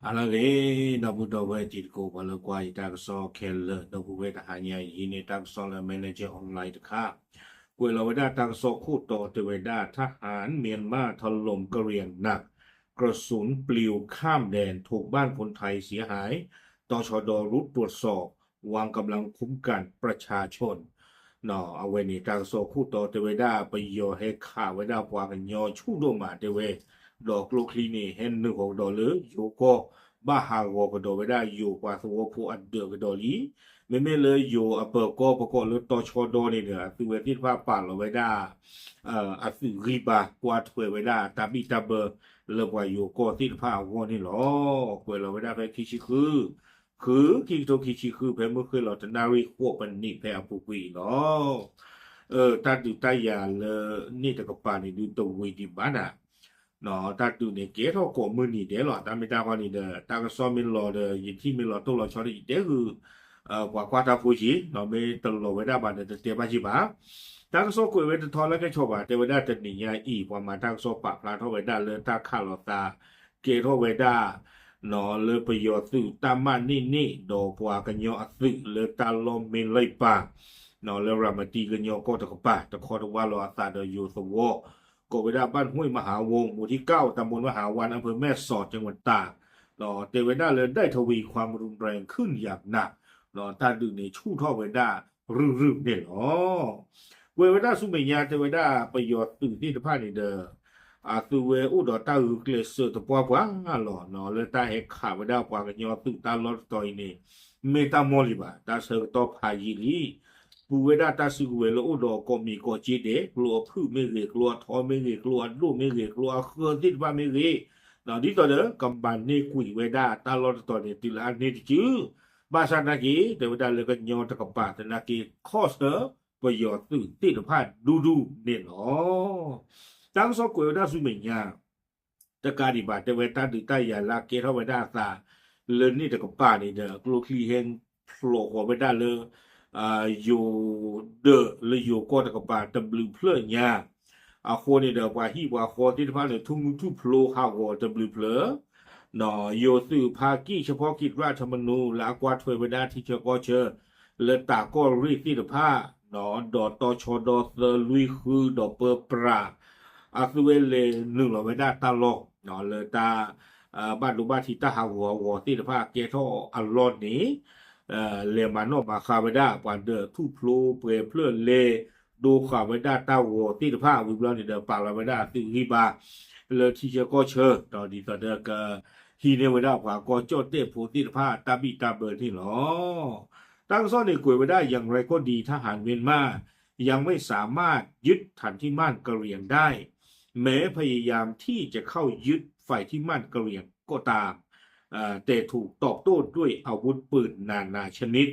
ဟါလၢအဂ့ၤ ဒီပုၢ်ဒီဝဲၢ်တံၤသကိး ပှၤလၢကွၢ်ယတၢ်ကစီၣ်ခဲလၢာ် ဒီပုၢ်ဝဲၢ်တဟါညါအံၤ ဟံးန့ၢ်တၢ်ကစီၣ်လၢ Manager Online တခါ, ကွဲးလီၤဝဲဒၣ်တၢ်ကစီၣ်ခိၣ်တီ တဲဝဲဒၣ် ทหารเมียนมาถล่มกะเหรี่ยงหนัก กระสุนปลิวข้ามแดน ถูกบ้านคนไทยเสียหาย ตชด รุดตรวจสอบ วางกำลังคุ้มกันประชาชน အဝဲန့ၣ် တၢ်ကစီၣ်ခိၣ်တီတဲဝဲဒၣ် ပယီၤဟဲခးဝဲဒၣ်ပှၤကညီဆူၣ်ဒိၣ်မးတဲဝဲ, ဒီးကျိချံန့ၣ် ဟဲနုာ်ဃီၤကဒီးလၢယိၤကီၢ်, ဘၣ်ဟးဂီၤကဒီးဝဲဒၣ်ယိၤပှၤသဝီဖိအဒၢးကဒီးလံ. မ့မ့ၢ်လၢယိၤအပၢၤကီၢ်ပကိးလၢတီၤဆီဒီန့ၣ်ဒီး အသုးဝဲသ့ၣ်တဖၣ်ပာ်လီၤဝဲဒၣ် အသုးဂံၢ်ဘါ ကွၢ်ထွဲဝဲဒၣ်တၢ်ဘံၣ်တၢ်ဘၢ လၢပှၤယိၤကီၢ်သ့ၣ်တဖၣ်အဂီၢ်န့ၣ်လီၤ. ကွဲးလီၤဝဲဒၣ်ဖဲခံဆံဃု ဃု ခံကထိခံဆံဃု ဖဲမုၢ်ဃ့ၢ်လီၤတနၣ်ရံၣ်ဃိးပနံးဖဲအပူၤကွံာ်အံၤလီၤ. တၢ်ဒုးတၢ်ယၤလၢန့ၣ်တကပၤန့ၣ်ဒုးတဝံၤဒံးဘၣ်နၤ, တၢ်ဒုးန့ၣ်ကဲထီၣ်ကိးမုၢ်နံၤဒဲးလီၤ. တၢ်မ့ၢ်တၢ်ဃီန့ၣ်ဒီး တၢ်ကစီၣ်မ့ၢ်လီၤဒီး ယထံၣ်မ့ၢ်လီၤတိၢ်လီၤဆီဒီး ယတဲဃုာ် ပှၤကွၢ်တၢ်ဖိက့ၤ, မ့ၢ်တလီၤဝဲဒၣ်ဘၣ်ဒီး တတဲဘၣ်က့ၤဘၣ်. တၢ်ကစီၣ်ကွဲးဝဲတထီလၢကဲဆီဘၣ် တဲဝဲဒၣ်တနံၤညါအံၤ ပှၤမၤတၢ်ကစီၣ်ပာ်ဖျါထီၣ်ဝဲဒၣ်လၢတၢ်ခးလိာ်သး ကဲထီၣ်ဝဲဒၣ် လၢပယီၤသုးတၢ်မၣ်န့ၢ်န့ၣ် ဒီးပှၤကညီအသုးလၢတၢ်လီၢ်မ့ၢ်လၢပၢ် လၢရၤမတံကညီကီၢ်တကပၤ တခီတဝါလီၤအသးဒီးယိၤသဝီ ကိးဝဲဒၣ် บ้านห้วยมหาวง หมู่ที่เก้า ตำบลมหาวัน อำเภอแม่สอด จังหวัดตาก တဲဝဲဒၣ်လၢ ได้ทวีความรุนแรงขึ้นอย่างหนัก တၢ်ဒုးန့ၣ်ဆူၣ်ထီၣ်ဝဲဒၣ်ရုၢ်ရုၢ်န့ၣ်လီၤ. ကွဲးဝဲဒၣ်ဆူမဲာ်ညါ တဲဝဲဒၣ်ပယီၤသုးသ့ၣ်တဖၣ်န့ၣ်ဒီး အသုးဝဲအိၣ်ဒီးတၢ်ဂုာ်ကျဲးစၢးသပှၢ်ပှၢ်လီၤ လၢတၢ်ဟဲခးဝဲဒၣ်ပှၤကညီသုးတၢ်လီၢ်တတီၤအံၤန့ၣ် မ့ၢ်တၢ်မီၢ်လံဘၣ် တၢ်ဆၢကတီၢ်ဖးယံာ်လံ ပူၤဝဲဒၣ်တၢ်စုကဝဲၤလၢအိၣ်ဒီးကိးမံၤကိးက့ဒဲး ကျိအဖုၣ်မ့ၢ်ဂ့ၤ ကျိအထီမ့ၢ်ဂ့ၤ ကျိအဒိၣ်မ့ၢ်ဂ့ၤ ကျိအဃၢသ့ၣ်တဖၣ်မ့ၢ်ဂ့ၤ ဒ်သိးဒီးကမၤန့ၢ်ကွံာ်ဝဲဒၣ်တၢ်လီၢ်တတီၤန့ၣ် တုၤလၢအန့ၢ်တစု ဘၣ်ဆၣ်သနာ်က့ တဲဝဲဒၣ်လၢကညီတကပၤသနာ်က့ ခီၣ်ဆၢပယီၤသုးသ့ၣ်တဖၣ်ဒူဒူန့ၣ်လီၤ. တၢ်ကစီၣ်ကွဲးဝဲဒၣ်ဆူမဲာ်ညါ တကးဒံးဘၣ် တဲဝဲတၢ်ဒုးတၢ်ယၤလၢကဲထီၣ်ဝဲဒၣ်အသး လၢန့ၣ်တကပၤန့ၣ်ဒီး ကျိချံဟဲဖျိးဃီၤဝဲဒၣ်လၢ ယိၤဒၢးလၢယိၤကီၢ်တကပၤတဘျုးဖျၢၣ်ညါ အဃိန့ၣ်ဒီး ပှၤဟံၣ်ပှၤဃီသ့ၣ်တဖၣ်န့ၣ် ထူမူထူၣ်ဖျိဟးဂီၤတဘျုးဖျၢၣ် ယိၤသုးဖါကံၣ် เฉพาะกิจราชธรรมนูญ လၢအကွၢ်ထွဲဝဲဒၣ်ထံဆၢကီၢ်ဆၢ လၢတၢ်ကီၢ်ရ့ၣ်သ့ၣ်တဖၣ် ဒီးတီၤဆီဒီသၢလွံၢ်ဃုဒီးပၢပြး အသုဝဲလဲၤနုာ်လီၤဝဲဒၣ်တၢ်လီၢ် လၢတၢ် ဘၣ်ဒိဘၣ်ထံးတၢ်ဟးဂူာ်ဟးဂီၤသ့ၣ်တဖၣ်ကဲထီၣ်အလီၢ်န့ၣ် လဲၤမၤနီၣ်မၤဃါဝဲဒၣ် ပှၤဒၢးထူၣ်ဖျိပှဲၤဖျၢၣ်လဲၤ ဒိဃာ်ဝဲဒၣ်တၢ်ဂီၤသ့ၣ်တဖၣ် ဝံၤဘျီန့ၣ်ဒီး ပာ်လီၤဝဲဒၣ်အသုးဂံၢ်ဘါ လၢထံဆၢကီၢ်ဆၢ ဒီးဒ်သိးဒီးကဟံးန့ၢ်ဝဲဒၣ်ပှၤကီၢ်ကၠီၣ်တဲၣ်ဖိသ့ၣ်တဖၣ်တၢ်ဘံၣ်တၢ်ဘၢန့ၣ်လီၤ. တၢ်ကစီၣ်န့ၣ်ကွဲးဝဲဒၣ် อย่างไรก็ดี ทหารเมียนมายังไม่สามารถยึดฐานที่มั่นกะเหรี่ยงได้ แม้พยายามที่จะเข้ายึดฝ่ายที่มั่นกะเหรี่ยงก็ตาม แต่ถูกตอบโต้ด้วยอาวุธปืนนานาชนิด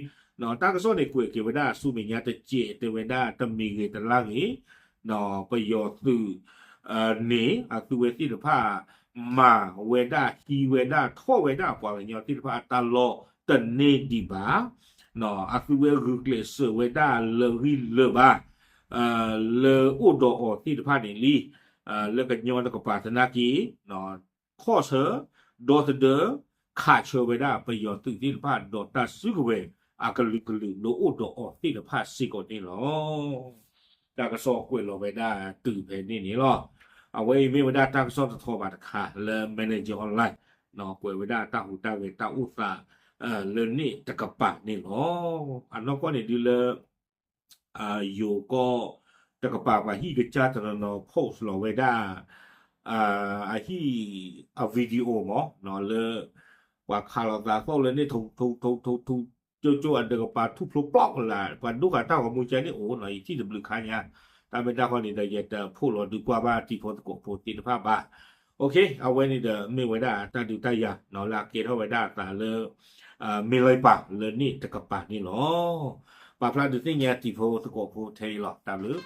တၢ်ကစီၣ်န့ၣ်ကွဲးက့ၤဝဲဒၣ်ဆူမဲာ်ညါတစဲးတဲဝဲဒၣ်တမံၤဂ့ၤတလါဂ့ၤ ပယီၤသုး န့ၣ် အသုဝဲသ့ၣ်တဖၣ် မၤဝဲဒၣ် ဟံးဝဲဒၣ်ထီၣ်ဝဲဒၣ်ပှၤကညီသ့ၣ်တဖၣ်အတၢ်လီၢ်တန့ၢ်ဒံးဘၣ် အသုဝဲဂုာ်ကျဲးစၢးဝဲဒၣ်လၢဂံၢ်လၢဘါ လၢအိၣ်ဒီးအီၤသ့ၣ်တဖၣ်န့ၣ်လံ လၢကညီတကပၤသနာ်က့ ခီၣ်ဆၢ ဒီသဒၢ ခးဆၢဝဲဒၣ်ပယီၤသုးသ့ၣ်တဖၣ် ဒီးတၢ်စုကဝဲၤအကလုာ်ကလုာ်လၢအိၣ်ဒီးအီၤသ့ၣ်တဖၣ်စ့ၢ်ကီးန့ၣ်လီၤ. တၢ်ကစီၣ်ကွဲးလီၤဝဲဒၣ်တုၤဖဲန့ၣ်န့ၣ်လီၤ. အဝဲအံၤမ့ၢ်ဝဲဒၣ်တၢ်ကစီၣ်တထီဘၣ်တခါလၢ Manager Online ကွဲးဝဲဒၣ်တၢ်ဟူးတၢ်ဂဲၤတၢ်အိၣ်သး လၢန့ၣ်တကပၤန့ၣ်လီၤ. အနီၢ်ကီၢ်န့ၣ်ဒုးလၢ ယိၤကီၢ်တကပၤ ပှၤဟံၣ်ကစၢ်တနီၤနီၤ post လီၤဝဲဒၣ် အဟံၣ်အ video မး လၢ ပှၤခးလိာ်သးသီၣ်လၢန့ၣ် ထူ ထူ ထူ ထူ ထူ ကၠိကၠိအဒၢးကပၤ ထူၣ်ဖျိပျီကလာ် ပှၤဒိဃာ်တၢ်ဂီၤမူကဲန့ၣ်အိၣ်နီၤ ယထံၣ်တဘျုးခါညါ တၢ်မ့ၢ်တၢ်ဃီန့ၣ်ဒီး ယတဖိးလီၤဒုးကွၢ်ဘၣ်တံၤဖိသကိးဖိသ့ၣ်တဖၣ်ဘၣ်. အဝဲန့ၣ်ဒီး မ့ၢ်ဝဲဒၣ်တၢ်ဒုးတၢ်ယၤ လၢအကဲထီၣ်ဝဲဒၣ်အသးလၢ မ့ၢ်လၢပၢ်လၢန့ၣ်တကပၤန့ၣ်လီၤ. ပာ်ဖျါဒုးသ့ၣ်ညါတံၤဖိသကိးဖိထဲအံၤလီၤ. တၢ်ဘျုး